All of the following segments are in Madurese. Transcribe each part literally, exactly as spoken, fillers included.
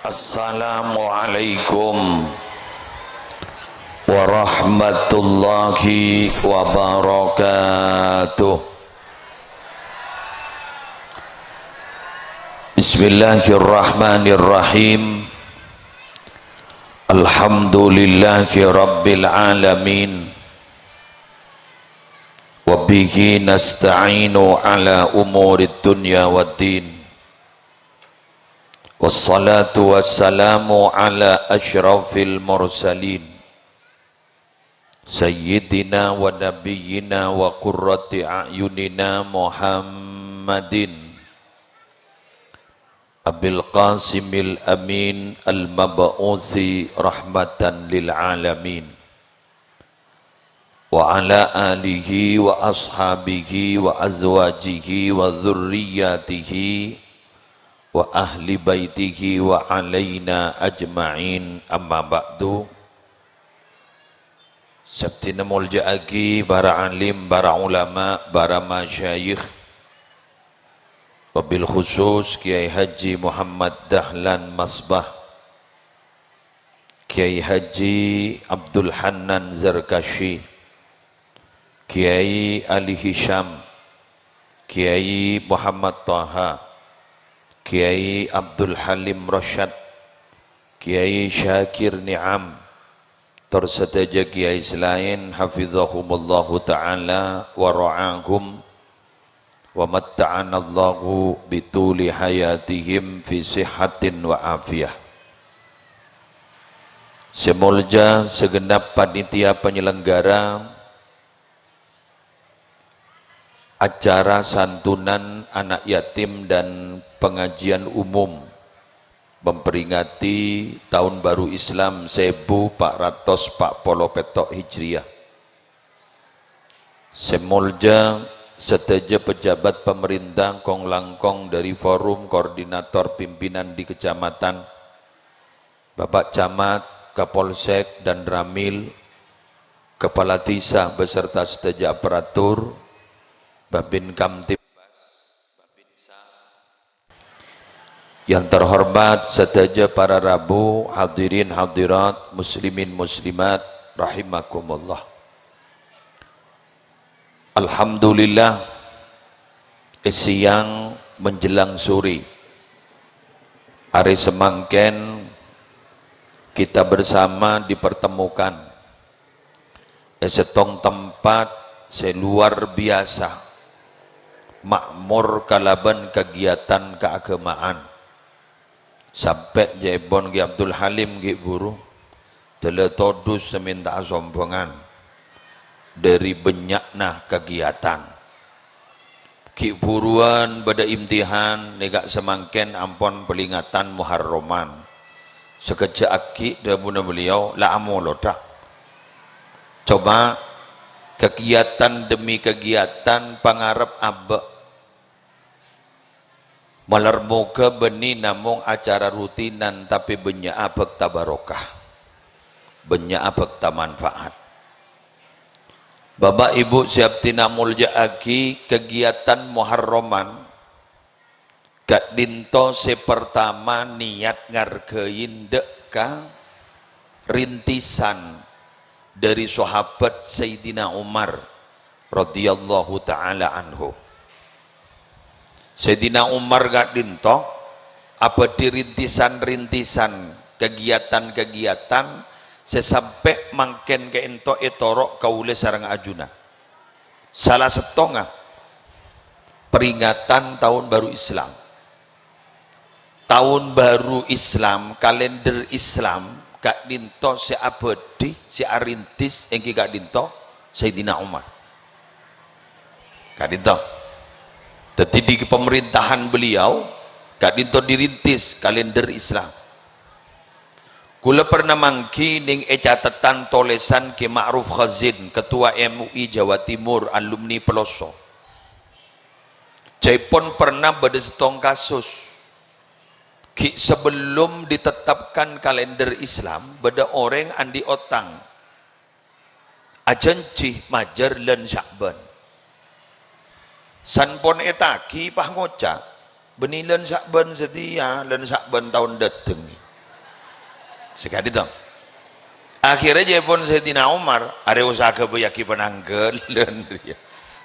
Assalamualaikum warahmatullahi wabarakatuh. Bismillahirrahmanirrahim. Alhamdulillahi rabbil alamin. Wa bihi nasta'inu ala umurid dunya waddin. Wassalatu wassalamu ala asyrafil mursalin, sayyidina wa nabiyyina wa qurrati a'yunina Muhammadin Abil Qasimil Amin al-mab'usi rahmatan lil alamin, wa ala alihi wa ashabihi wa azwajihi wa dzurriyyatihi wa ahli baitihi wa alaina ajma'in, amma ba'du. Sè abdhina molja'aghi para alim, para ulama, para masyayikh, wabil khusus Kiai Haji Muhammad Dahlan Masbah, Kiai Haji Abdul Hannan Zarkasyi, Kiai Ali Hisham, Kiai Muhammad Taha, Kiai Abdul Halim Rasyad, Kiai Syakir Ni'am, tor sadhâjâ kiai sè laèn, hafizahumullahu ta'ala wa ra'ahum, wa matta'anallahu bituli hayatihim fi sihhatin wa afiyah. Sè molja segenap panitia penyelenggara acara santunan anak yatim dan pengajian umum memperingati Tahun Baru Islam sèbu pa' ratos pa' polo pètto' Hijriyah. Sè molja sadhâjâ pejabat pemerintah kong-langkong dari Forum Koordinator Pimpinan di Kecamatan, Bapak Camat, Kapolsek, dan Ramil, Kepala Desa beserta sadhâjâ aparatur, Babin Kamtibmas, Babinsa, yang terhormat sadhâjâ para rabu, hadirin hadirat, muslimin muslimat, rahimakumullah. Alhamdulillah, è sèyang menjelang sore, arè samangkèn kita bersama dipertemukan è sèttong tempat sè luar biasa, makmur kalabân kagiatan kaagamaan. Sampè' jâèpon Ki Abdul Halim ghi' buru, dâlâ todus sè mènta'a sombhângan dâri bânnya'na kagiatan. Ghi' buruwân bâdâ imtihan, nèka samangkèn ampon peringatan Muharraman. Sakejjhâ' aghi' dhâbuna beliau, "La amolodhâ." Coba, kagiatan demi kagiatan, pangarep abâ'. Malar moghâ bânnè namong acara rutinan, tapè bânnya'a bhâkta barokah, bânnya'a bhâkta manfaat. Bapa' Ibu sè abdhina molja'aghi, kagiatan Muharraman ka'dhinto sè partama niyat ngarghâi dâ' ka rintisan dâri sahabat Sayyidina Umar radhiyallahu ta'ala anhu. Sayyidina Umar ka'dhinto abâdhi rintisan-rintisan, kagiatan-kagiatan sè sampè' mangkèn ka'dhinto ètoro' kaulâ sareng ajunan. Sala sèttonga peringatan Taon Baru Islam. Taon Baru Islam, kalender Islam, ka'dhinto sè abâdhi, sè arintis, èngghi ka'dhinto Sayyidina Umar. Ka'dhinto. Dhâddhi, di pemerintahan beliau, ka'dhinto dirintis kalender Islam. Kaulâ pernah mangghi neng è catetan tolèsan Kè Ma'ruf Khazin, Ketua M U I Jawa Timur, alumni Peloso. Jâèpon pernah bâdâ sèttong kasus. Ghi' sabellum ditetapkan kalender Islam, bâdâ orèng andi' otang. Ajhânjhi majâr lân Sya'ban. San pon ètagi, pas ngoca', "Bânnè lân Sya'ban satèya, lân Sya'ban taon dâteng." Sakadhi to. Akhirnya jâèpon Sayyidina Umar, "Arè osa aghâbâyyaghi pananggalan rèya.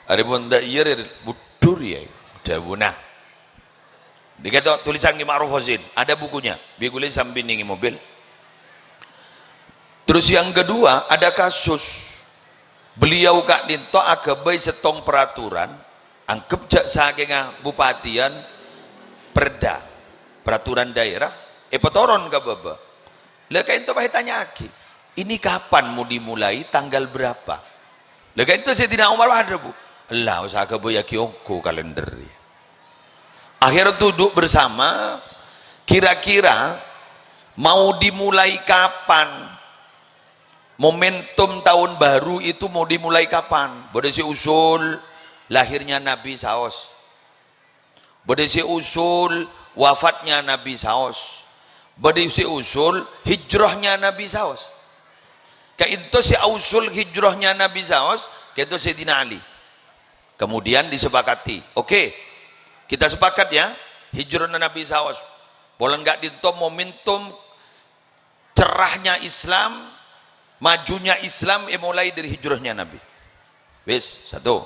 Arè mon ta' iyâ rè budhur yâ," dhâbuna. Dikèto tulisan Ki Ma'ruf Husin, ada bukunya. Bi' ghulâ sambi nèng è mobil. Terus yang kedua, ada kasus. Beliau ka'dinto aghâbây sèttong peraturan, angghep jâ' sakènga bupatian perda, peraturan daerah, èpatoron ka bâbâ. Lah, ka'dinto pas ètanya'aghi, "Ini kapan mau dimulai, tanggal berapa?" Lah, ka'dinto Sayyidina Umar pas adhâbu, "Ella, osa aghâbâyyaghi ongghu kalender." Akhirnya duduk bersama, kira-kira mau dimulai kapan? Momentum tahun baru itu mau dimulai kapan? Bâdâ sè usul lahirnya Nabi saos. Bâdâ sè usul wafatnya Nabi saos. Bâdâ sè usul hijrahnya Nabi saos. Ka'dinto sè ausul hijrahnya Nabi saos, ka'dinto Sayyidina Ali. Kemudian disepakati, "Oke, kita sepakat ya, hijrahnya Nabi saos." Polana ka'dinto momentum cerahnya Islam, majunya Islam, eh, mulai dari hijrahnya Nabi. Wis, satu.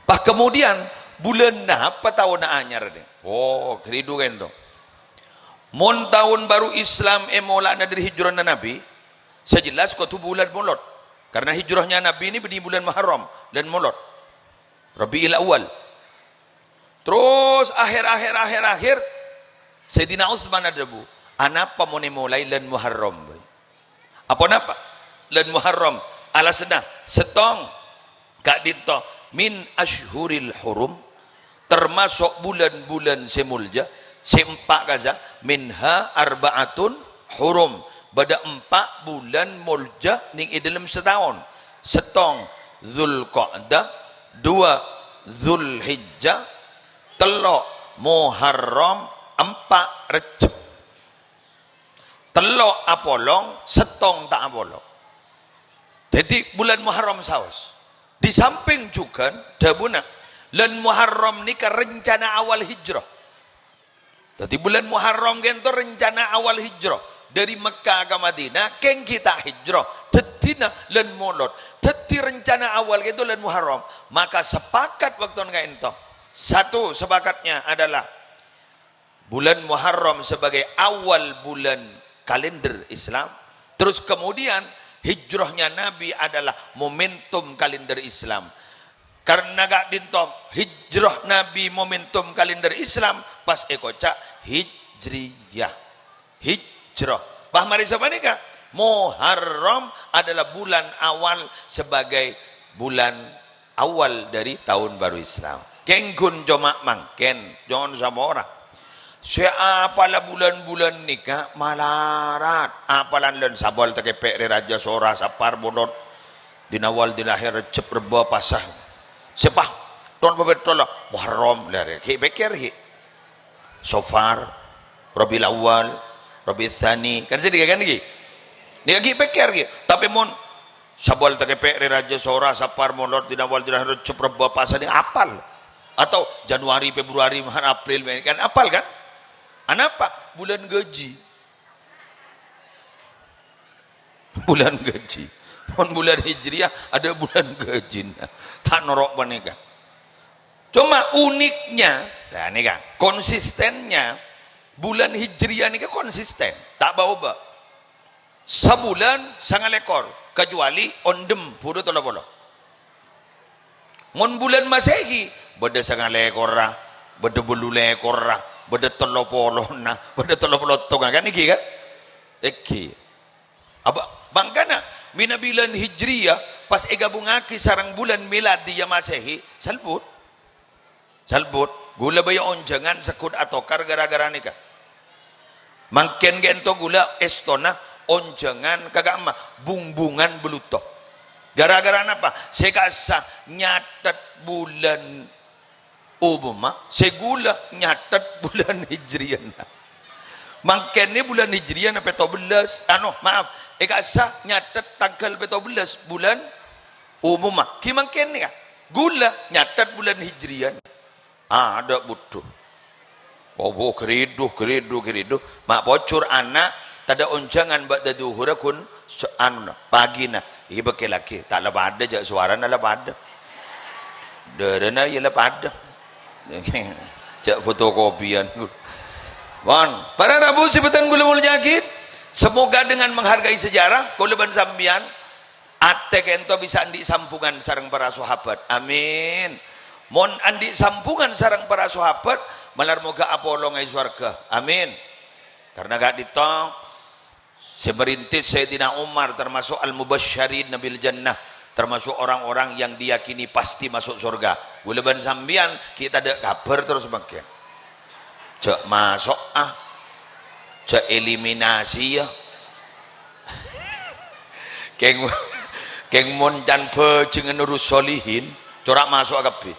Pas kemudian, bulân napa taonna anyar nè? Oh, ghâridhu ka'dinto. Mon taon baru Islam èmola'ana dhâri hijrahna Nabi, sè jelas kodhu bulân Molod. Karena hijrahnya Nabi ini bânnè bulân Muharram, bulân Molod. Rabiul Awal. Terros akhèr, akhèr, akhèr, akhèr, Sayyidina Utsman adhâbu, "Anapa mon èmolaè bulân Muharram bhâi?" Aponapa? Bulân Muharram. Alasanna, sèttong, ka'dinto, "Min asyhuril hurum," tamaso' bulân-bulân sè molja, sè empa' kassa', "minha arba'atun hurum," bâdâ empa' bulân molja nèng è dhâlem sataon. Sèttong, Dzulqa'dah, duwâ', Dzulhijjah, tello', Muharram, empa', Rejjeb. Tello' apolong, sèttong ta' apolong. Dhâddhi, bulân Muharram saos. Di samping jhughân, dhâbuna, bulân Muharram nèka rencana awal hijrah. Dhâddhi, bulân Muharram ka'dinto rencana awal hijrah. Dhâri Mekkah ka Madinah, kèng ghi' ta' hijrah. Dhâddhina bulân Molod. Dhâddhi, rencana awal ka'dinto bulân Muharram. Maka sepakat waktu ka'dinto. Satu sepakatnya adalah bulân Muharram sebagai awal bulân kalender Islam. Terus kemudian hijrahnya Nabi adalah momentum kalender Islam. Karena ka'dinto hijrah Nabi momentum kalender Islam, pas èkoca' Hijriyah. Hijrah. Pas marè sapanèka, Muharram adalah bulan awal sebagai bulan awal dari tahun baru Islam. Kèng ghun coma mangkèn, coma sapora. Sè apalla bulân-bulân nèka malarat. Apalan bulân Sabal, Takèpè', Rè Rajâ, Sora, Sapar, Molod, Dinawal, Dinahèr, Rejjeb, Rebbâ, Pasa. Sè pas ton pabettola Muharram, la, rè, ghi' pèkkèr, ghi'. Sofar, Rabiul Awal, Rabiul Tsani. Kan sè dhika kan ghi'? Nèka ghi' pèkkèr ghi'. Tapè mon Sabal, Takèpè', Rè Rajâ, Sora, Sapar, Molod, Dinawal, Dinahèr, Rejjeb, Rebbâ, Pasa nèka apal. Atau Januari, Februari, Maret, April, Mei kan apal kan? Anapa? Bulân ghâji. Bulân ghâji. Mon bulân Hijriyah, adâ' bulân ghâjina. Ta' noro' panèka. Coma uniknya, la nèka, konsistennya, bulân Hijriyah nèka konsisten, ta' bâ-obâ. Sabulân sangalèkor, kacuali ondhem buru tello polo. Mon bulân Masehi, bâdâ sangalèkorra, bâdâ bâllu lèkorra, bâdâ tello polona, bâdâ tello polo sèttonga, kan èngghi, kan? Èngghi. Apa, mangkana, mènabi bulân Hijriyah pas èghâbungngaghi sareng bulân Miladiyah Masehi, salbut. Salbut, ghulâ bâjâ onjhângan segghut atokar ghârâ-ghârâ nèka. Mangkèn ka'dinto ghulâ èstona onjhângan ka ka'emma, bungbungan bâlluto. Ghârâ-ghârâ napa? Sè ka'issa' nyathet bulân umumma, sè ghulâ nyathet bulân Hijriyana. Mangkèn nè bulân Hijriyana pètto bellâs, ano, maaf, è ka'issa' nyathet tangghâl pètto bellâs bulân umumma. Ghi' mangkèn nèka. Ghulâ nyathet bulân Hijriyana. Adâ' budhu. Obo, ghâridhu, ghâridhu, ghâridhu. Ma' pojhur ana' Tadâ' onjhângan bâ'da dhuhurra ghun s-, anona, pagina. Iyâ bâkkè laghi, ta' la padâ, jhâ' sowarana la padâ. Dârâna iyâ la padâ. Jhâ' fotokopiyân. Pon, para rabu sè bhâdhân kaulâ molja'aghi, semoga dengan menghargai sejarah, kaulâ bân sampèyan, atè ka'dinto bisa andi' sambungan sareng para sahabat. Amin. Mon andi' sambungan sareng para sahabat, malar moghâ apolonga è sowarghâ. Amin. Karna ka'dinto sè merintis Sayyidina Umar, termasuk al-mubasysyirina bil jannah, termasuk orang-orang yang diyakini pasti masuk surga. Kaulâ bân sampèyan ghi' tadâ' kabhâr terros mangkèn. Jhâ' maso'a. Jhâ' eliminasi, yâ. Kèng, kèng mon can bhâjhengnga Nurus Solihin, cora' maso'a kabbhi.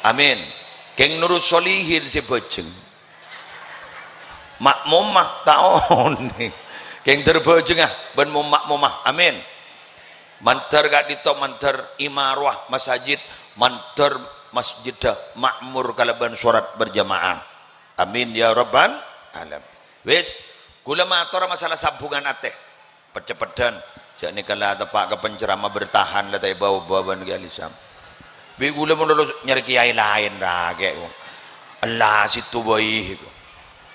Amin. Kèng Nurus Solihin sè bhâjheng. Ma'mumma ta' onèng. Kèng dhâr bhâjhengnga bân mom-, ma'mumma. Amin. Mandhâr ka'dinto, mandhâr imarah masajid, mandhâr masjidda ma'mur kalabân sholat berjamaah. Amin ya rabbal alamin. Wis, kaulâ mator masalah sambungan atè. Ped-ceppedhân. Jhâ' nèka la teppa' ka penceramah bertahan la ta' èbâ-obâ bân Kè Ali Sam. Bi' kaulâ mon terros nyarè kèyaè laèn ra kè. Ella sèttong bhâi.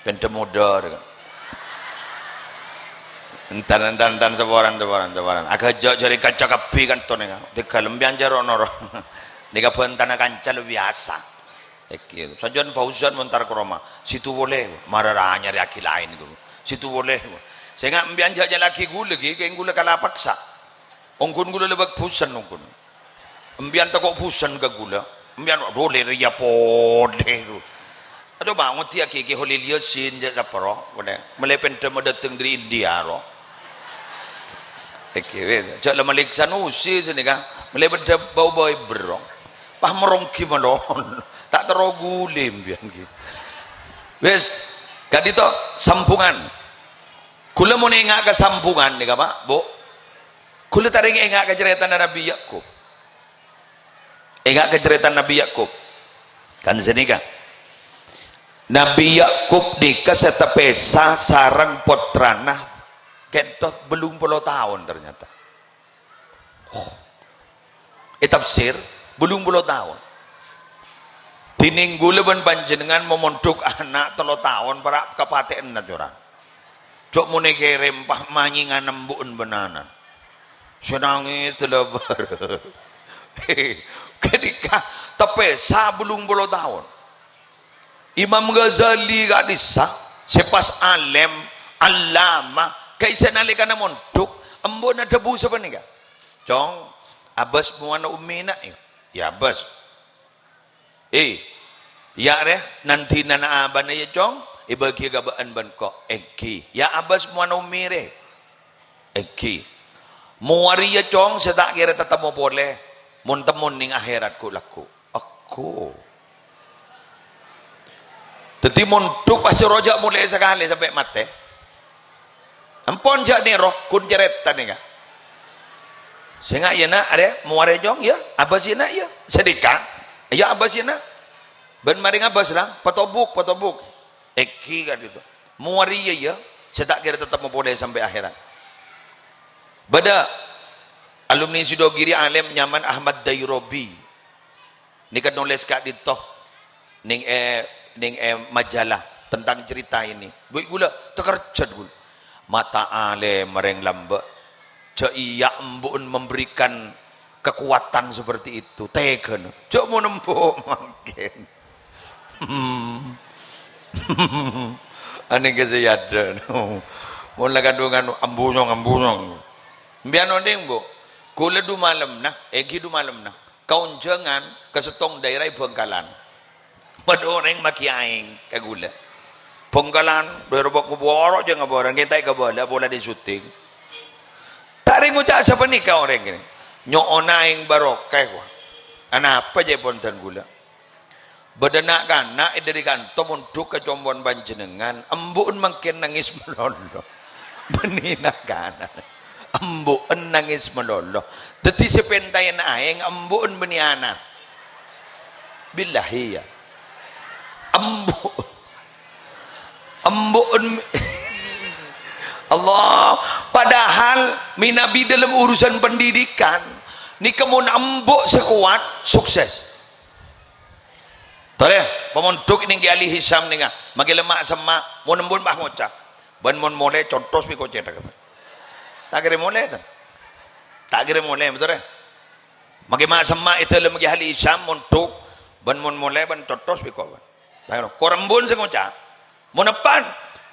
Pèndhâ modâr. Entan, entan, entan, saporan, saporan, saporan. Aghâjâ' jhârèng kanca kabbhi kanto nèka. Tèghâl empèyan jhâ' ro'-noro'. Nèka bhântana kanca lo biyasa. Èkè, sajân Fauzan montar ka roma. Sèttong polè, mara ra nyarèyaghi laèn, ghu. Sèttong polè. Sènga' empèyan jhâ' nyala'aghi kaulâ, ghi, kèng kaulâ kala paksa. Ongghun kaulâ lèbât bhusen, ongghun. Empèyan tako' bhusen ka kaulâ. Empèyan, "Adhu, lè rèya polè, ghu." Coba ngodiyâghi Kè Kholil Yasin, jhâ' sapa ro, polè. Mellè pèndhâ ma dâteng dâri India, ro. Èkè, wis. Jhâ' la Malik Sanusi sanèka. Mellè pèndhâ bâu-bâu bârong. Pas meronggi malon. Ta' terro ghuli empèyan ghi. Wis, ka'dinto sambungan. Kaulâ mon enga' ka sambungan nèka, Pa', Bu. Kaulâ ta' rèng enga' ka carètana Nabbhi Yakub. Enga' ka carètana Nabbhi Yakub. Kan sanèka. Nabbhi Yakub nèka sè tapèsa sareng pottrana ka'dinto bâllung polo taon ternyata. È tafsir, bâllung polo taon. Dhinèng kaulâ bân panjhennengngan momondhuk ana' tello taon para' kapatè'anna, cora'. Jhâ' mon èkèrèm, pas manyèngan embu'en bân ana'. Sè nangès dâlâbâr. Ghânèka tapèsa bâllung polo taon. Imam Ghazali ka'dissa', sè pas alèm, allamah, ka'issa' nalèkana mondhuk, embu'na adhâbu sapanèka, "Cong, abâs mowana ummi, na', yâ?" "Yâ, abâs." "È, yâ, rè, nan dinana abâna, yâ, Cong, èbâghiyâ ka bâ'ân bân ko'." "Èngghi." "Yâ, abâs mowana ummi, rè." "Èngghi." "Mowa rèya, Cong, sè ta' kèra tatemmo polè. Mon temmo nèng akhèrat ghu'-lagghu'." Aghu. Dhâddhi mondhuk pas soro jhâ' molè'è sakalè sampè' matè. Ampon jhâ' nèro, ghun carèta nèka. Sènga' yâ, na', arè, mowa rè, Cong, yâ, abâs yâ, na', yâ. Sanèka, yâ, abâs yâ, na'. Bân marè ngabâs, la, patobuk, patobuk. Èngghi ka'dinto. Mowa rèya, yâ, sè ta' kèra tatemmo polè sampè' akhèrat. Bâdâ alumni Sidogiri alèm nyamana Ahmad Dairobi. Nèka nolès ka'dinto nèng è, nèng è majalah tentang cerita ini. Bi' ghulâ takerjhât ghulâ. Mata alèm marèng lambâ'. Jhâ' iyâ embu'en memberikan kekuatan seperti itu. Tèghâna. Jhâ' mon embu' mangkèn. Hmm. Anèng keseyadhân. Mon la kandhungan ambuyong, ambuyong. Empèyan onèng, Bu? Ghulâ du malemma, èngghi du malemma. Kaonjhângan ka sèttong dhaèra è Bhângkalan. Bâdâ orèng maghi aèng ka ghulâ. "Bhângkalan, dhaèra bâ-, bâbârâ' jhâ' ngabârâ, ngèntaè kabâlâ polana syuting." Ta' rèng ngoca' sapanèka orèng kènè. "Nyo'ona aèng barokah, wa." "Anapa ca'èpon dân ghulâ?" "Bâdâ na'-kana' è dâri kanto mondhuk ka compo'na panjhennengngan, embu'en mangkèn nangès malolo." Bânnè na'-kana'. Embu'en nangès malolo. Dhâddhi sè pèntaèn aèng embu'en bânnè ana'. Billahi, yâ. Embu'-, embu'en Al, mènabi dâlem urusan pendidikan, nèka mon embu' sè kowat, sukses. Torè, pamondhuk nèng Kè Ali Hisam nènga, maghi lemma' semma', mon embun pas ngoca', "Bân mon molè contos bi' kocèna." Ta' kèra molè, ta'? Ta' kèra molè, betul, ya? Maghi ma' semma' è dâlem Kè Ali Hisam, mondhuk, "Bân mon molè, bân contos bi' ko-, bân." Kor embun sè ngoca', "Mon eppan?"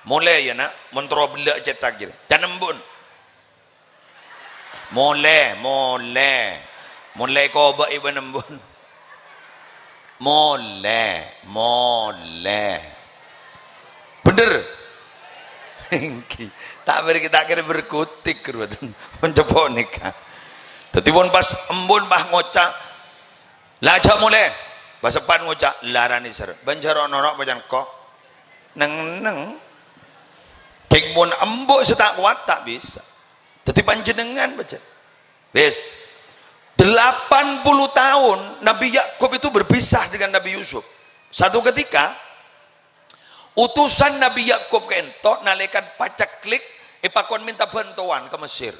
"Molè, ya, Na', mon terro bellâ' cètak jârèya." Can embun. Molè, molè. Molè kobâ' è bân embun. Molè, molè. Bhender? Èngghi. Ta' bârâ-, ta' kèra berkutik, ruwet. Mon cè' ponèka. Dhâddhi, mon pas embun, pas ngoca', "La jhâ' molè." Pas eppan ngoca', "La ranèsèr." Bân jhâ' ro'-noro' pacan ko'. Neng-enneng. Kèng mon embu' sè ta' kowat, ta' bisa. Dhâddhi panjhennengngan, bâjâ. Wis. Delapan puluh tahun Nabi Yakub itu berpisah dengan Nabi Yusuf. Satu ketika, utusan Nabi Yakub ka'dinto nalèkana paceklik èpakon mènta bhântowan ka Mesir.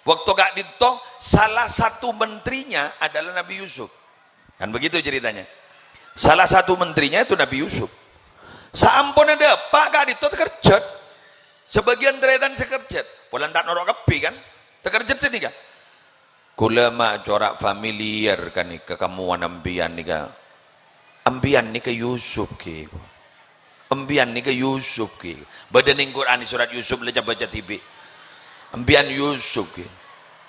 Waktu ka'dinto, salah satu menterinya adalah Nabi Yusuf. Kan begitu ceritanya. Salah satu menterinya itu Nabi Yusuf. Saamponna dâpa' ka'dinto takerjhât. Sabâgiyân tarètan sè kerjhât. Polana ta' noro' kabbhi, kan? Takerjhât sanèka. "Kaulâ ma' cora' familiar ka nèka, kamowan empèyan nèka. Empèyan nèka Yusuf, ghi." "Empèyan nèka Yusuf, ghi. Bâdâ nèng Qur'an surat Yusuf, la ca-bâca dhibi'. Empèyan Yusuf, ghi."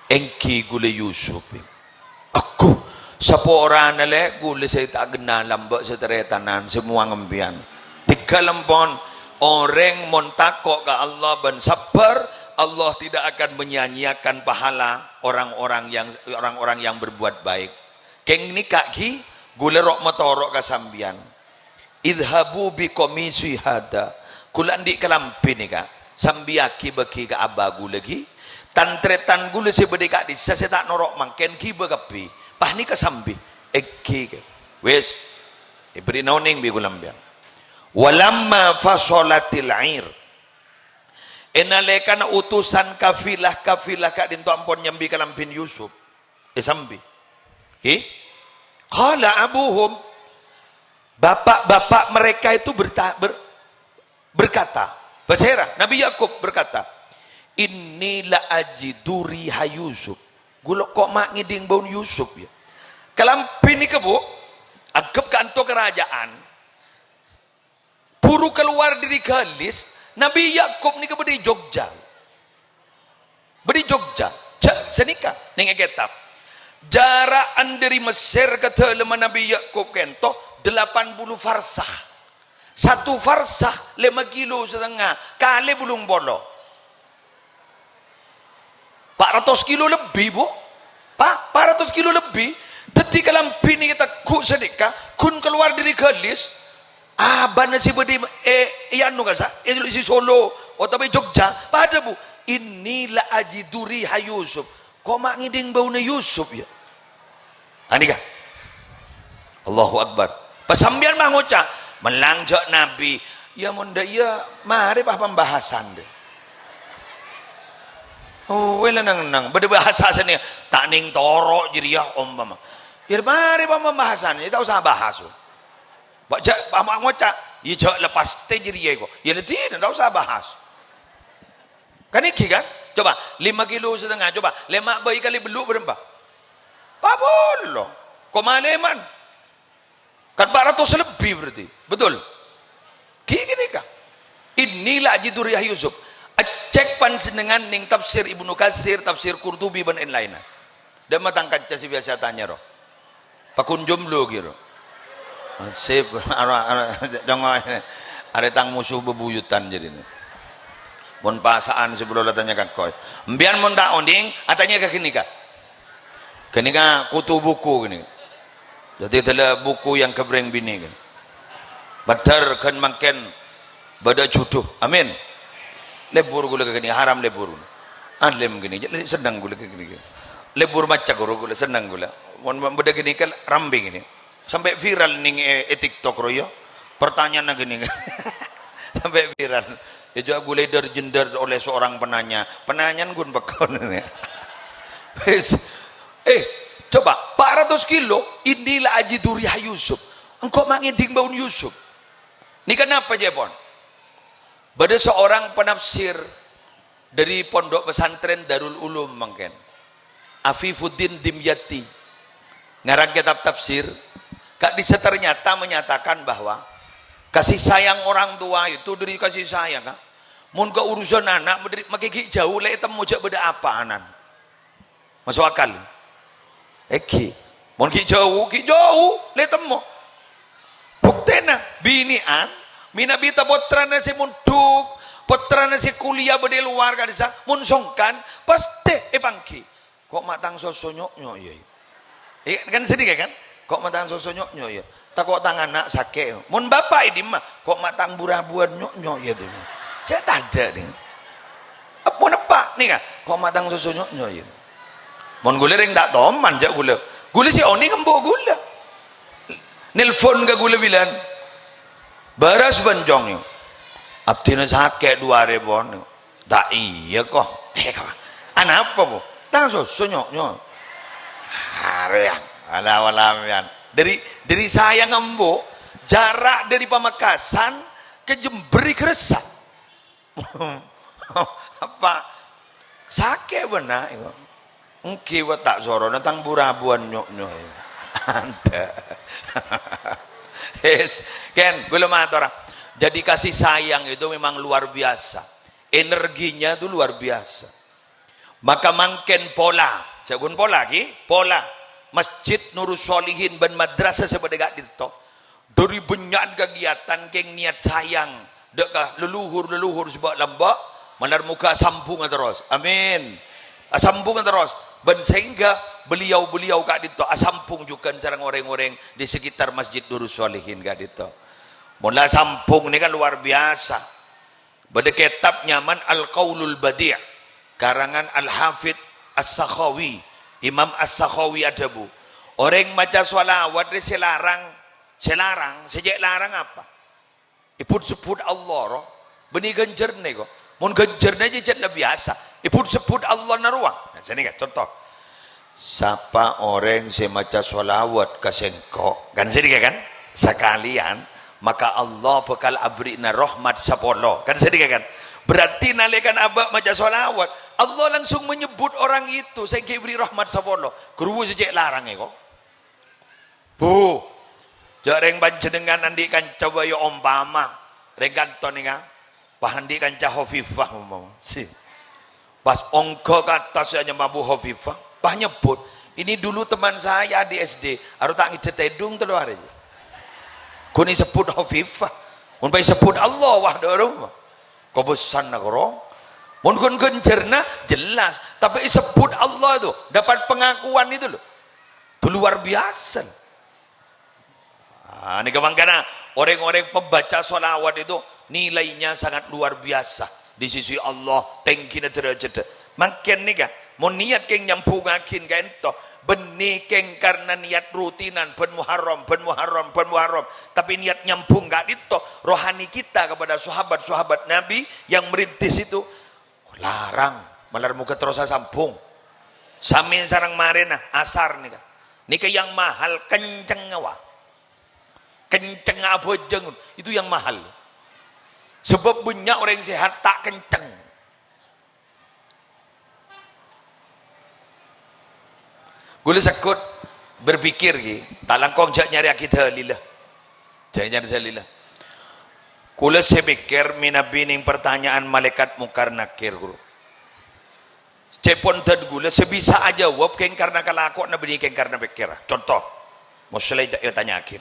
"Èngghi, kaulâ Yusuf, ghi." "Agghu, saporana, Lè', kaulâ sè ta' kennal, lambâ' sè tarètanan, sè mowang empèyan." Tèghâl empon, orèng mon tako' ka Allah bân sabbhâr, Allah tidak akan menyia-nyiakan pahala orang-orang yang, orang-orang yang berbuat baik. Kèng nèka, ghi, kaulâ ro'-matoro' ka sampèyan. "Idhhabu bi qamisi hadza." Kaulâ andi' kalambhi nèka. Sambiyaghi bâgi ka abâ' kaulâ, ghi. Tan-tarètan kaulâ sè bâdâ è ka'dissa' sè ta' noro' mangkèn ghibâ kabbhi. Pas nèka sambhi. Èngghi, ghi. Wis. Èbârri'na onèng bi' kaulâ empèyan. "Walamma fasolatil 'ir." È nalèkana utusan kafilah-kafilah ka'dinto ampon nyambhi kalambhina Yusuf. Èsambhi. Ghi? Qala abuhum. Bapak-bapak mereka itu berta-, ber-, berkata, bâsèra, Nabi Yakub berkata, "Inni la ajidu riha Yusuf." Kaulâ ko' ma' ngèdhing bâuna Yusuf, ya. Kalambhi nèka, Bu, anggep ka'dinto karaja'an. Buru kalowar dâri ghâlis, Nabi Yakub nèka bâdâ è Jogja. Bâdâ è Jogja. Jhâ' sanèka, nèng è kètab. Jara'an dâri Mesir ka dâlemma Nabi Yakub ka'dinto delapan puluh farsah. Satu farsah lèma kilo satengnga, kalè bâllung polo. Pa' ratos kilo lebbi, Bu. Pa', pa' ratos kilo lebbi. Dhâddhi kalambhi nèka tegghu' sanèka, ghun kalowar dâri ghâlis, abâna sè bâdâ è, è anu kasa, è, è Solo, otabâ è Jogja, padâ, Bu. "Inni la ajidu riha Yusuf." Ko' ma' ngèdhing bâuna Yusuf, ya. Anèka. Allahu Akbar. Pas sampèyan ma' ngoca', "Mellang jhâ' nabi." Ya, mon dâ' iyâ, marè pas pembahasan, dâ. Oh, wèla nang-ennang. Bâdâ bahasa sènè, ta' nèng toro' jârèya, ompama. Ya, marè pas pembahasan, ya, ta' osa bahas. Bâ' jhâ', pa-, ma' ngoca', "Iyâ, jhâ' lepas tè jârèya, ko'." Ya, la dinah, ta' osa bahas. Kan èngghi, kan? Coba, lèma kilo satengnga, coba, lèma' bâi kalè bâllu' bârâmpa? Pa' polo. Ko' ma' lèma'. Kan pa' ratos lebbi berarti. Betul? Ghi ghânèka. "Inni la ajidu riha Yusuf." Ècèk panjhennengngan nèng tafsir Ibnu Katsir, tafsir Qurtubi, bân laèn-laènna. Dâ' matang kanca sè biyasa tanya, ro. Pakon jomblo, kèra. Sip, ara, ara, dongo, arè tang moso bebuyutan jârèya. Mon pasa'an sè bâllu la tanya ka engko'. Empèyan mon ta' onèng, atanya ka ghânèka. Ghânèka kutu buku ghânèka. Dhâddhi dâlâ buku yang kebreng binè ghânèka. Bâdâr ghân mangkèn bâdâ judhu. Amin. Lebur ghulâ ka ghânèka, haram lebur. Alim ghânèka, jhâ' senneng ghulâ ka ghânèka. Lebur maca ghuru ghulâ, senneng ghulâ. Mon, mon bâdâ ghânèka, rambing ghânèka. Sampè' viral nèng è, è TikTok, ro, ya. Pertanyaanna ghânèka. Sampè' viral. Ya, jhâ' ghulâ dâr-jendâr oleh seorang penanya. Penanyaan ghun pèkkon. Wis. Eh, coba, empat ratus kilo, "Inni la ajidu riha Yusuf." Engko' ma' ngèdhing bâuna Yusuf. Nèka napa, ca'èpon? Bâdâ seorang penafsir dari Pondok Pesantren Darul Ulum mangkèn. Afifuddin Dimyati. Ngarang kitab tafsir. Ka'dissa ternyata menyatakan bahwa kasih sayang orang tua itu dari kasih sayang, Kak. Mon ka urusan ana', mèdri-, makè ghi' jhâu, lè ètemmo jhâ' bâdâ apa'anan. Maso' akal? Èngghi. Mon ghi' jhâu, ghi' jhâu, lè ètemmo. Buktèna, binè'an, mènabi ta' pottrana sè mondhuk, pottrana sè kuliah bâdâ è lowar ka'dissa, mon songkan, pastè èpangghi. "Ko' ma' tang soso nyo'-nyo', iyâ, iyâ." Eh, kan sèdhâ, kan? "Ko' ma' tang soso nyo'-nyo', iyâ. Tako' tang ana' sakè'." Mon bapa' è dimma, "Ko' ma' tang bu-rabuwân nyo'-nyo', iyâ, dimma." Jhâ' tadâ', ding. Eppo neppa' nèka, "Ko' ma' tang soso nyo'-nyo', iyâ." Mon ghulâ rèng ta' toman, jhâ' ghulâ. Ghulâ sè onèng embu' ghulâ. Nelpon ka ghulâ bilân. "Bârâs bân, Cong, iyâ. Abdhina sakè' du arè pon." "Ta' iyâ, ko'." "Eh, ko'. Anapa, Bu?" "Tang soso nyo'-nyo'." Arèya. Wala, wala, mèyan. Dâri, dâri sayang embu', jhârâ' dâri Pamekasan ka Jember èghâressa'. Apa? Sakè' bânna', ko'. Èngghi, wa, ta' sorona tang bu-rabuwân nyo'-nyo'. Adâ'. Yes. Ken, ghulâ matora. Jadi, kasih sayang itu memang luar biasa. Energinya itu luar biasa. Maka mangkèn pola, jhâ' ghun pola, ghi, pola. Masjid Nurus Sholihin bân madrasah sè bâdâ ka'dinto. Dâri bânnya'an kagiyatan kèng niyat sayang dâ' ka leluhur-leluhur sè bâ'-lambâ', malar moghâ asambhunga terros. Amin. Asambhunga terros. Bân sehingga beliau-beliau ka'dinto asambhung jhughân sareng orèng-orèng di sekitar Masjid Nurus Sholihin ka'dinto. Mon la asambhung nèka luar biasa. Bâdâ kètab nyamana Al-Qaulul Badi', karangan Al-Hafidz As-Sakhawi. Imam As-Sakhawi adhâbu, "Orèng maca shalawat rè sè larang, sè larang, sè cè' larang apa? Èbhut-sebbhut Allah, ro. Bânnè ghânjhârna, ko'. Mon ghânjhârna jhâ' jhât la biyasa. Èbhut-sebbhut Allah na rowa." Nah, sènèka conto. "Sapa orèng sè maca shalawat ka sèngko'," kan sènèka, kan? "Sakalèyan, maka Allah bhâkal aberri'na rahmat sapolo." Kan sènèka, kan? Berarti nalèkana abâ' maca shalawat, Allah langsung menyebut orang itu sè èngghi èberri' rahmat sapolo. Ghuru sè cè' larang, ko'. Bu, jhâ' rèng panjhennengngan andi' kanca bâ, ya, ompama rèng kanto nèka, pas andi' kanca Khofifah, ompama. Si. Pas ongghâ ka attas, ya, nyamana Bu Khofifah, pas nyebbhut, "Ini dulu teman saya di S D, arowa ta' ngèdhâ tèdung tello arè." Ghun èsebbhut Khofifah, mon pas èsebbhut Allah, wah, dâ' roma. Kobâsana, koro. Mon ghun ghânjhârna, jelas. Tapè èsebbhut Allah itu, dapat pengakuan itu, loh. Itu luar biasa. Ah, nèka mangkana, orèng-orèng pembaca shalawat itu nilainya sangat luar biasa di sisi Allah, tèngghina dârâjhâddhâ. Mangkèn nèka, mon niyat kèng nyambhungngaghin ka'dinto, bânnè kèng karna niyat rutinan, bân Muharram, bân Muharram, bân Muharram. Tapè niyat nyambhung ka'dinto, rohani kita kepada sahabat-sahabat Nabi yang merintis itu, larang, malar moghâ terros asambhung. Samè sareng marèna, asar nèka. Nèka yang mahal kenceng, wa. Kenceng abhâjâng, itu yang mahal. Sebab bânnya' orèng sehat ta' kenceng. Ghulâ segghut berpikir, ghi, ta' langkong jhâ' nyarèyaghi dâlilla. Jhâ' nyarè dâlilla. Ghulâ sè pèkkèr mènabi nèng pertanyaan malaèkat Mungkar Nakir, ghuru. Ca'èpon dân ghulâ sè bisa ajâwâb kèng karna kalakowanna bânnè kèng karna pèkkèr. Conto, Musleh ètanya'aghi.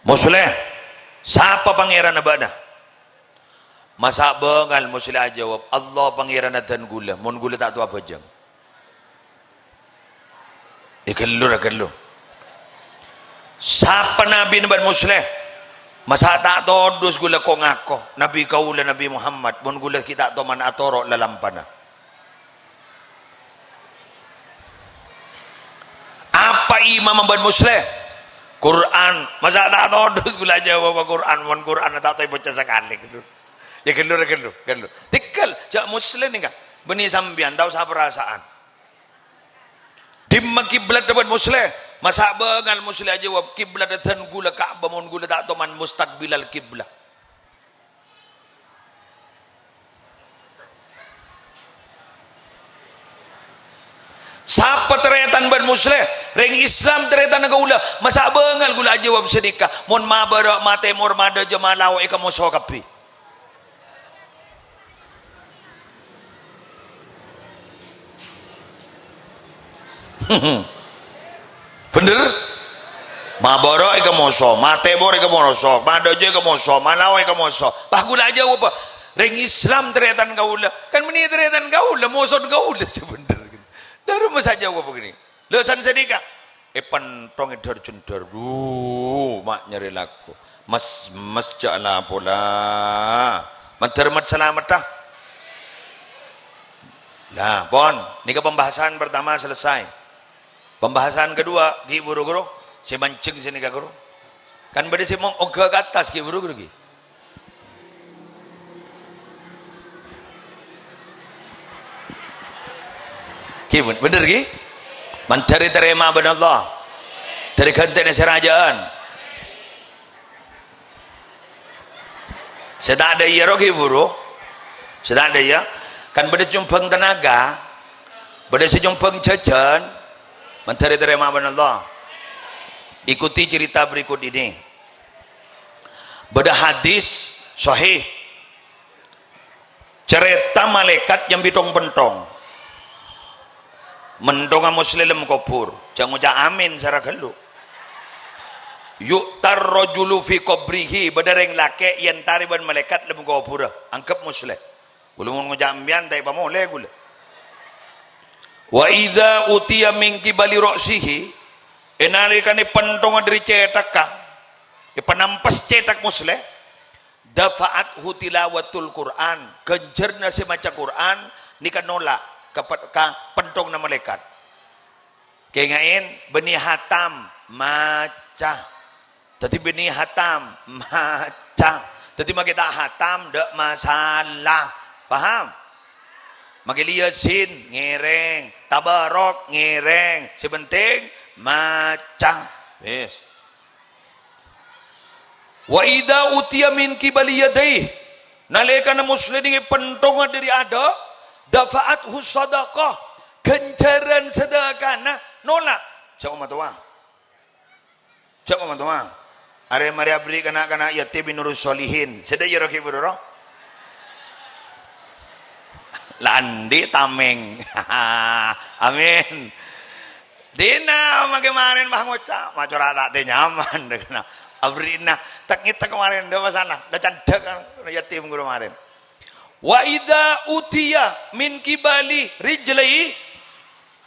"Musleh, sapa pangèranna bâ'na?" Masa' bângal Musleh ajâwâb, "Allah pangèranna dân ghulâ, mon ghulâ ta' towa abhâjâng." È ghâllu ra ghâllu. Sapa nabina bân Musleh? Masa' ta' todus ghulâ ko-ngako, Nabi kaulâ Nabi Muhammad, mon ghulâ ghi' ta' toman atoro' lalampana. Apa imam bân Musleh? Qur'an. Masa' ta' todus ghulâ ajâwâb Qur'an, mon Qur'an ta' tao èbâca sakalè, gitu. Yâ ghâllu, yâ ghâllu, ghâllu. Tèghâl, jhâ' Muslèh nèka. Bânnè sampèyan tao saporasaan. Dimma kiblat bân Muslèh? Masa' bângal Muslèh ajâwâb, "Kiblat dân ghulâ Ka'bah, mon ghulâ ta' toman mustaqbilal kiblah." Sapa tarètan bân Muslèh? Rèng Islam tarètanna kaulâ. Masa' bângal ghulâ ajâwâb sanèka? Mon ma bârâ', ma tèmor, ma dâjâ, ma lao' èkamoso kabbhi. Bhender? Ma bârâ' èkamoso, ma tèmor èkamoso, ma dâjâ èkamoso, ma lao' èkamoso. Pas ghulâ ajâwâb, "Rèng Islam tarètan kaulâ." Kan bânnè tarètan kaulâ, mosona kaulâ sè bhender. Dârâmma sè ajâwâb ghânèka. Lha san sanèka, èpènthong è dhâr-jhendhâr. Duh, ma' nyarè lako. Mes-, mes jhâ' la pola. Mandhâr met-salameddhâ. Lah, pon, nèka pembahasan pertama selesai. Pembahasan kedua, ghi' buru, ghuru, sè manjheng sanèka, ghuru. Kan bâdâ sè mong-, ongghâ ka attas, ghi' buru, ghuru, ghi'. Ghi, bhender, ghi? Mandhâr ètarèma bân Allah. Dâri ghântèna sè rajâ'ân. Sè ta' dâ'iyâ ro, ghi, buru. Sè ta' dâ'iyâ. Kan bâdâ sè nyombhâng tenaga. Bâdâ sè nyombhâng jhâjhân. Mandhâr ètarèma bân Allah. Ikuti cerita berikut ini. Bâdâ hadis sahih. Carèta malaèkat nyambi thong-pènthong. Mènthongnga Muslèh lem kobhur. Jhâ' ngoca' amin, sara ghâllu. "Yu'tar rajulu fi qabrihi," bâdâ rèng lakè' èentarè bân malaèkat lem kobhurrâ. Angghep Muslèh. Ghulâ mon ngoca' empèyan, ta' èpamolè ghulâ. "Wa idza utiya min qibali ra'sihi," è nalèkana èpènthongnga dâri cèthakka, èpanampes cèthak Muslèh, "dafa'athu tilawatul Qur'an," ghânjhârna sè maca Qur'an nèka nolak ka pe-, ka pènthongnga malaèkat. Kènga'è, bânnè hatam, maca. Dâddhi bânnè hatam, maca. Dâddhi makè ta' hatam, tadâ' masalah. Paham? Makè Yasin, ngèrèng. Tabarok, ngèrèng. Sè penting, maca. Wis. "Wa idza utiya min qibali yadayhi," nalèkana Muslèh nèka èpènthongnga dâri adâ', "dafa'athu shadaqah," ghânjhârân sadâkana nolak. Jhâ' omatowa. Jhâ' omatowa. Arè marè aberri' ka na'-kana' yatim è Nurus Sholihin. Sè dâ'iyâ ro ghi' buru ro. La andi' tamèng. Amin. Dinah makè marèn, bah, ngoca', "Ma' cora' ta' tè nyaman," dâ' kanna'. Aberri'na, tek-ngètek marèn, dâ' masalah. Dâ' candhâk, yatim ghuru marèn. "Wa idza utiya min qibali rijlaihi,"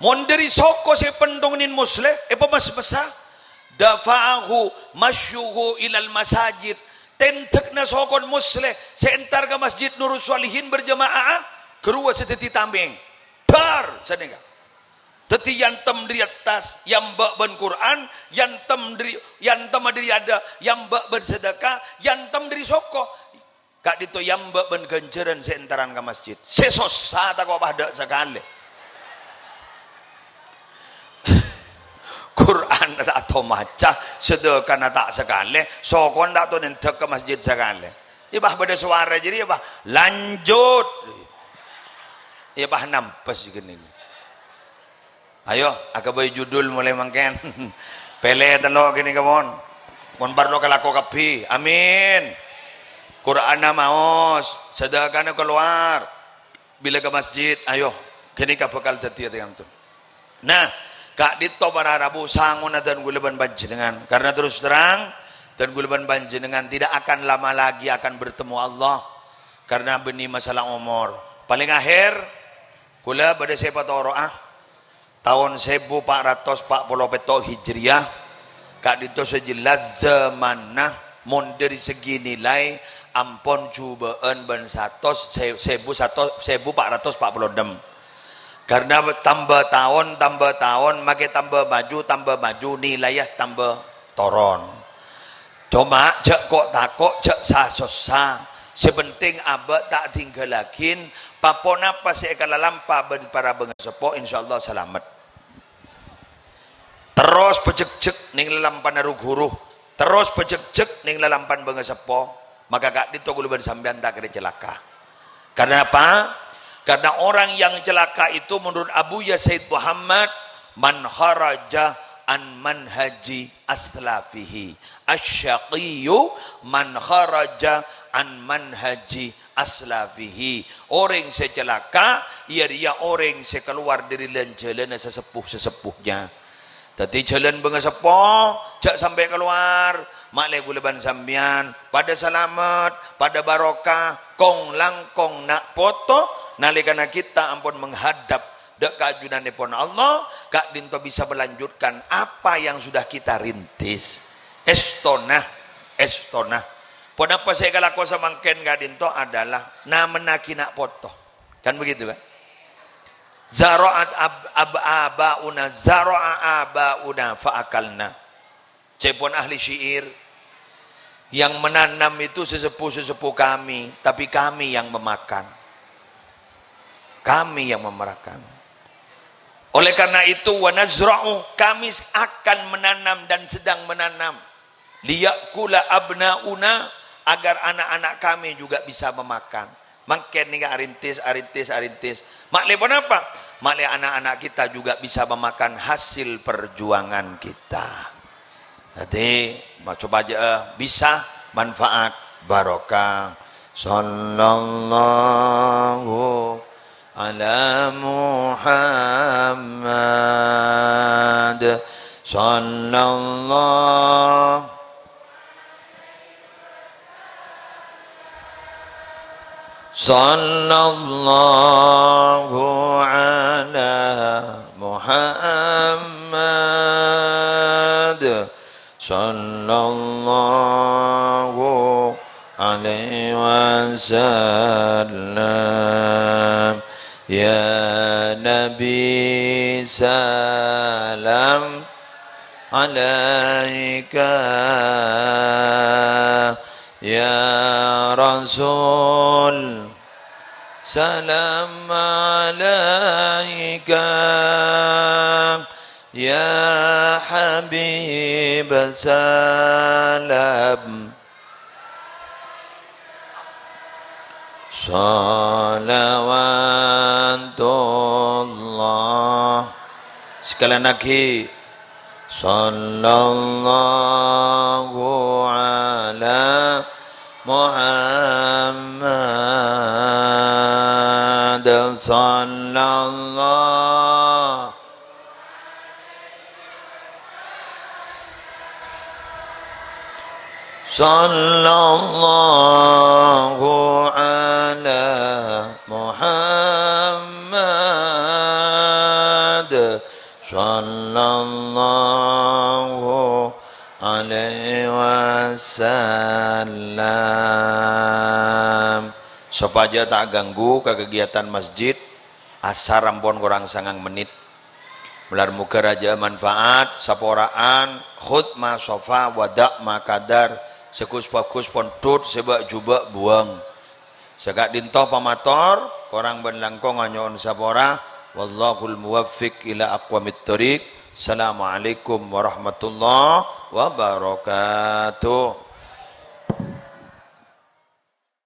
mon dâri soko sè pènthongnga Muslèh, èpamès-mèssa, "dafa'ahu masyuhu ilal masajid," tèndhâkna sokona Muslèh sè entar ka Masjid Nurus Sholihin berjamaah, ghâruwa sè dâddhi tamèng. Dar sanèka. Dâddhi, yantem dâri attas, yamba' bân Qur'an, yantem dâri, yantem dâri adâ', yamba' bân sadâka, yantem dâri soko. Ka'dinto yamba' bân ghânjhârân sè entaran ka masjid. Sè sossa tako' padâ sakalè. Qur'an ta' tao maca, sadâkana ta' sakalè, sokona ta' tao nèndhâk ka masjid sakalè. Iyâ, bah, bâdâ sowara jârèya, bah, "Lanjut." Iyâ, bah, nampes ghânèka. Ayo, aghâbây judul molaè mangkèn. Pèlè tello' ghânèka, mon. Mon parlo kalako kabbhi. Amin. Qur'anna maos, sadâkana kalowar. Bilâ ka masjid, ayo. Ghânèka bhâkal dâddhiyâ tèyang tu. Nah, ka'dinto para rabu sangona dân kaulâ bân panjhennengngan. Karena terus terang, dân kaulâ bân panjhennengngan tidak akan lama lagi akan bertemu Allah. Karena bânnè masalah omor. Paling akhir, kaulâ bâdâ sè èpatoro'a. Taon sèbu pa' ratos pa' polo pètto' Hijriyah, ka'dinto sè jelas zamanna mon dâri segi nilai ampon jhubâ'ân bân satos, sè-, sèbu satos, sèbu pa' ratos pa' polo ennem. Karna tamba taon, tamba taon, makè tamba maju, tamba maju, nilaiyâ tamba toron. Coma jhâ' ko'-tako', jhâ' sa-sossa. Sè penting abâ' ta' dhinggâllaghin, pa-ponapa sè èkalalampa bân para bângaseppo, insyaallah salamet. Terros pajhekjhek neng lalampanna ru-ghuru, terros pajhekjhek neng lalampan bângaseppo, maka ka'dinto kaulâ bân sampèyan ta' kèra calaka. Karena apa? Karena orang yang celaka itu menurut Abuya Said Muhammad, "Man kharaja an manhaji aslafihi. Asy-syaqiyyu man kharaja an manhaji aslafihi." Orèng sè calaka, iyâ rèya orèng sè kalowar dâri lan-jhâlânna sesepuh-sesepuhnya. Dhâddhi, jhâlân bângaseppo, jhâ' sampè' kalowar. Ma'lè kaulâ bân sampèyan padâ salamet, padâ barokah, kong-langkong na' poto, nalèkana kita ampon menghadap dâ' ka ajunannèpon Allah, ka'dinto bisa melanjutkan apa yang sudah kita rintis. Èstona, èstona. Ponapa sè èkalako samangkèn ka'dinto adalah namennaghi na' poto. Kan begitu, kan? Zara'at ab-, ab-, aba'una, zara'a aba'una fa'akalna. Ca'èpon ahli syair, "Yang menanam itu sesepuh-sesepuh kami, tapi kami yang memakan." Kami yang memakan. Oleh karena itu, "Wa nazra'u," kami akan menanam dan sedang menanam. "Liya'kula abna'una," agar anak-anak kami juga bisa memakan. Mangkèn nèka arintis, arintis, arintis. Ma'lè ponapa? Ma'lè anak-anak kita juga bisa memakan hasil perjuangan kita. Dhâddhi, ma-, coba aja, eh, bisa manfaat, barokah. Sallallahu ala Muhammad. Sallallahu Sallallahu ala Muhammad. Sallallahu alaihi wasallam. Ya Nabi, salam alaika. Ya Rasul, salam alaika. Ya Habib, salam. Salawatullah. Sekali lagi. Sallallahu ala Muhammad. Sallallahu Sallallahu ala Muhammad. Sallallahu alaihi wasallam. Sopajâ ta' ganggu ka kegiatan masjid, asar ampon korang sangang menit. Molar moghâ rajâ'â manfaat, sapora'an, khudz ma sofa, wada' ma kadar, sè ghus-bhâghus pon dhut, sè bâ'-jhubâ' buwâng. Saka'dinto pamator, korang bân langkong anyo'on sapora. Wallahul muwaffiq ila aqwamit thoriq. Assalamualaikum warahmatullahi wabarakatuh.